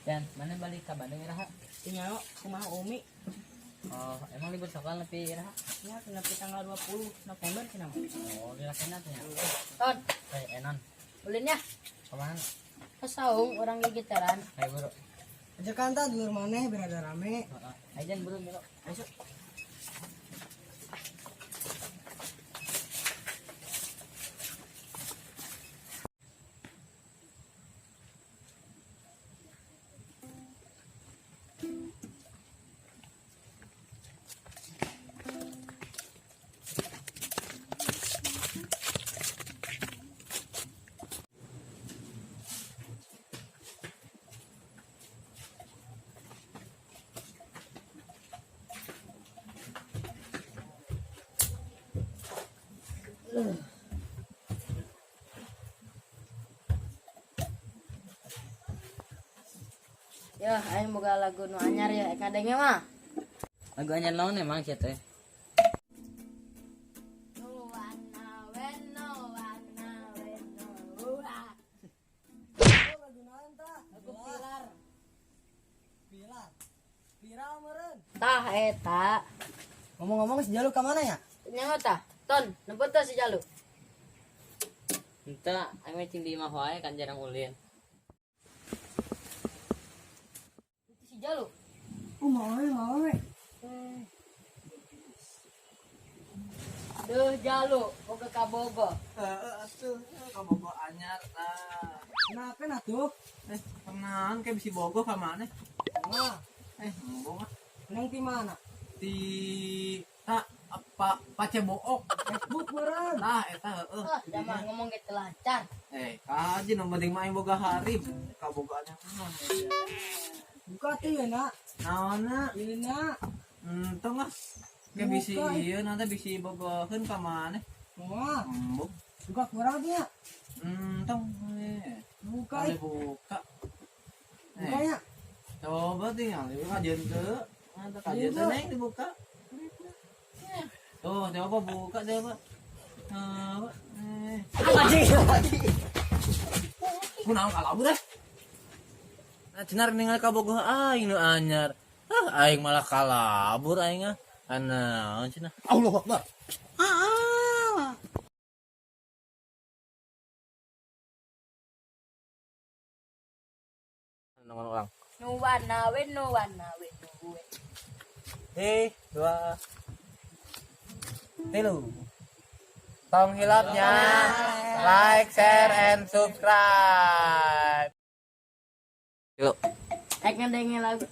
Jan, mana balik ke Bandung iraha? Tinggal kumaha Umi. Oh, emang libur sekolah lebih iraha? Ya, kenapa tanggal 20 November cenah mah. Oh, lila kena tuh ya. Ton, Eh, enon. ulinnya Kemana? ke saung orang gigitaran. Ayo buru. Ajakan ta dulur maneh berada rame. Heeh. Ayo Jan buru buru. Ayo. Ya, aing boga lagu nu anyar ya, ek ngadenge mah. Lagu anyar naon emang sih teh? No wana weno wana weno. Wah. Lagu naon ta? Lagu pilar. Pilar. Viral meureun. Tah eta. Ngomong-ngomong si Jalu ka mana ya? Nyaho tah. Ton, nempel tah si Jalu. Ente, aing mah cing di imah wae kan jarang ulin. Itu si Jalu. Oh, mau we, mau we. Duh Jalu, boga kabogo. Heeh atuh, kabogoh anyar tah. Kenapa nah tuh? Eh, tenang kayak bisi bogoh ka mana? Wah, Eh, embung ah. neng di mana? Di ta apa Pacebook. Facebook meureun. Tah eta heeh. Ah, jangan ngomong gitu lancar. Eh, kaji nu penting mah aing boga harib. Kabogoh anyar mah. Buka tuh ya nak. Naonna? Ieu nak. Entong ah. Kayak bisi Buka. ieu nanti bisi bogoheun ka mana? Wah, Embung. buka kurang dia. Entong. Eh, Buka kali ih. buka. Buka Eh, ya. coba tinggal kajian teu. Mantap kajian teu neng dibuka. Tuh, coba buka coba. Coba. Eh. Kunaon kalabur eh? Nah, cenar ningali kabogoh aing nu anyar. Ah, aing malah kalabur aing ah. Anaon cenah? Allahu Akbar. Ah. Nongol ulang. Nu wana weno wana weno. Eh, dua, tilu. Tong hilapnya, like, share, and subscribe. Yuk. Ek ngadenge lagu.